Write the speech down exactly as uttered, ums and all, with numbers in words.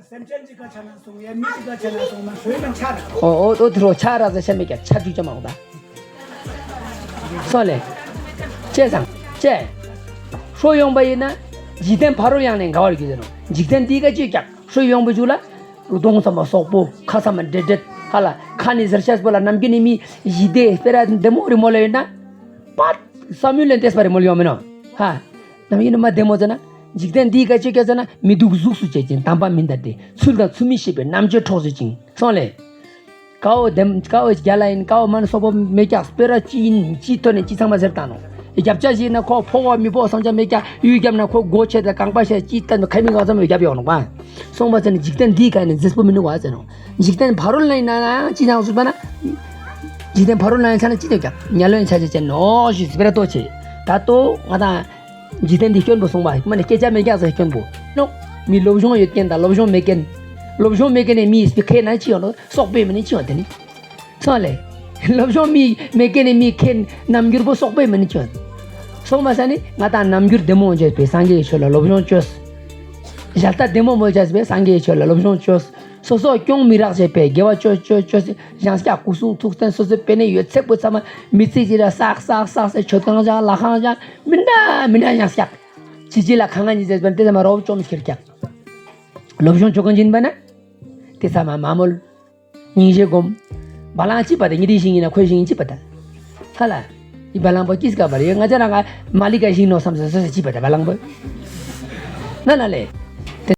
སེམས་ཅན་གཅིག་ག་ཆ་ན་སོང་ཡ་མི་གཅིག་ག་ཆ་ན་སོང་མ་ཧྲོས་ན་ཆ་ར། ཨོ་ཨོ་ཨོ་དེ་རོ་ཆ་ར་ཟེར་ཤ་མེད་ཀྱག་ཆ་དུས་ཅ་མ་འོང་ད། སོང་ལེ། ཅེས་སང་ཅེས། ཧྲོས་ཡོང་པ་ཡིན་ན། འཇིག་རྟེན་ཕ་རོལ་ཡང་ནས་འགལ་བར་འགྱུར་ཟེར་ནོག་འཇིག་རྟེན་འདི་ག་ཅིག་ཀྱག་ཧྲོས་ཡོང་པའི་མཇུག་ལ། གདོང་ཚང་མ་སོག་པོ་ཁ་ཚང་མ་འདྲེད་འདྲེད་ཧ་ལ་ཁ་ནི་ཟེར་ཤེས་པོ་ལ་ནམ་རྒྱུན་ནི་མི་ཞི་བདེ་སྤེ་ར་བདེ་མོ་རི་མོ་ལ་ཡོད་ན། པད་བསམ་ཡུལ་ལས་འདས་པ་རི་མོ་ལ་ཡོང་མི་ནོག་ཧ། ནམ་རྒྱུན་ནི་མ་བདེ་མོ་ཟེར་ན། འཇིག་རྟེན་འདི་ག་ཅིག་ཀྱག་ཟེར་ན་མི་སྡུག་གཟུགས་སུ་བྱེད་ཅིང་དམ་པ་མིན་ད་དེ་ཚུལ་དང་ཚུལ་མིན་ཤེས་པའི་རྣམ་དཔྱོད་འཕྲོག་བཟོད་ཅིང་སོང་ལེ། ཀ་བོ་དེམ་ཀ་བོ་རྒྱ་ལ་ཡིན་ཀ་བོ་མ་ནི་སོག་པོ་མེད་ཀྱག་སྤེ་ར་ཅི་ཡིན་ཅི་ཐོན་ནས་ཅི་ཚང་མ་ཟེར་བཏང་ནོག་རྒྱབ་ཆ་ཞིག་ན་ཁོ་ཕོ་བ་མི་ཕོ་བ་སང་ཆ་མེད་ཀྱག་གཡུལ་རྒྱབ་ན་ཁོ་སྒོ་ཆེ་དང་རྐང་པ་ཆེ་ཅི་ལྟ་ནོག་ཁ་མི་གང་ཚང་མ་རྒྱབ་ཡོང་ནོག་པ། སོང་པ་ཟེར་ན་འཇིག་རྟེན་འདིའི་ཁ་ནས་མཛེས་པོ་མི་ནུག་བ་ཟེར་ནོག་འཇིག་རྟེན་ཕ་རོལ་ན་ཡིན་ན་ཅི་ཚང་ཟུག་པ་ན། འཇིག་རྟེན་ཕ་རོལ་ན་ཡིན་ཆ་ན་ཅི་ཐོན་ཀྱག་ཉལ་ལོན་ཆ་ཆ་ཅན་ནོག་ཞུ་སྤེ་ར་ཏོ་ཆེ། ད་ཏོ་ང་དང་འཇིག་རྟེན་འདི་སྐྱོན་པོ་སོང་པ་མ་ནི་སྐད་ཆ་མེད་ཀྱག་ཟེར་སྐྱོན་པོ་ནོག་མི་སློབ་སྦྱོང་ཡོད་མཁན་དང་སློབ་སྦྱོང་མེད་མཁན། སློབ་སྦྱོང་མེད་མཁན་ནི་མི་སྤེ་ཁེ་ན་ཅི་ཡོང་ནོག་སོག་པོའི་མི་ནི་ཅི་ཡོང་དེ་ནི། སོང་ལེ། སློབ་སྦྱོང་མི་མེད་མཁན་ནི་མི་ཁེ་རྣམ་འགྱུར་པོ་སོག་པོའི་མི་ནི་ཅི་ཡོང་། སོང་པ་ས་ནི་ང་དང་རྣམ་འགྱུར་བདེ་མོ་བྱས་པའི་སངས་རྒྱས་ཆོས་ལ་སློབ་སྦྱོང་བཅོས། ཞལ་ལྟ་བདེ་མོ་མོ་བྱས་པའི་སངས་རྒྱས་ཆོས་ལ་སློབ་སྦྱོང་བཅོས། སོ་སོ་སྐྱོན་མི་རག་བྱས་པའི་དགེ་བ་བཅོས་བཅོས་བཅོས། ཞང་སྐྱ་སྐུ་གསུང་ཐུགས་རྟེན་སོ་སོའི་པེ་ནེ་ཡོད་ཚད་པོ་ཚང་མ་མི་ཚེ་ཅི་ར་བསགས་བསགས་བསགས་སེ་མཆོད་ཁང་བཞེངས་ལྷ་ཁང་བཞེངས་མི་འདྲ་མི་འདྲ་ཞང་སྐྱ། ཅི་ཅི་ལ་ཁང་ང་ཉི་ཟེར་བན་དེ་ཚང་མ་རོབ་བཅོམ་ཁྱེར་ཀྱག་སློབ་སྦྱོང་བཅོ་མཁན་ཅིག་ཡིན་པ་ན། དེ་ཚང་མ་མ་མོལ། སྙིང་རྗེ་སྒོམ། བ་ལང་ཅི་པ་དེ་ཉི་དི་ཞིང་ཡིན་ན་ཁོའི་ཞིང་ཅི་པ་ད། ཧ་ལ། ཡི་བ་ལང་པོ་ཅིས་ཀ་བ་རེ་ང་ཅ་ར་ང་མ་ལི་ཀ་ཞིང་ནོ་བསམ་ས་སོ་སོ་ཅི་པ་ད་བ་ལང་པོ། ན་ན་ལེ།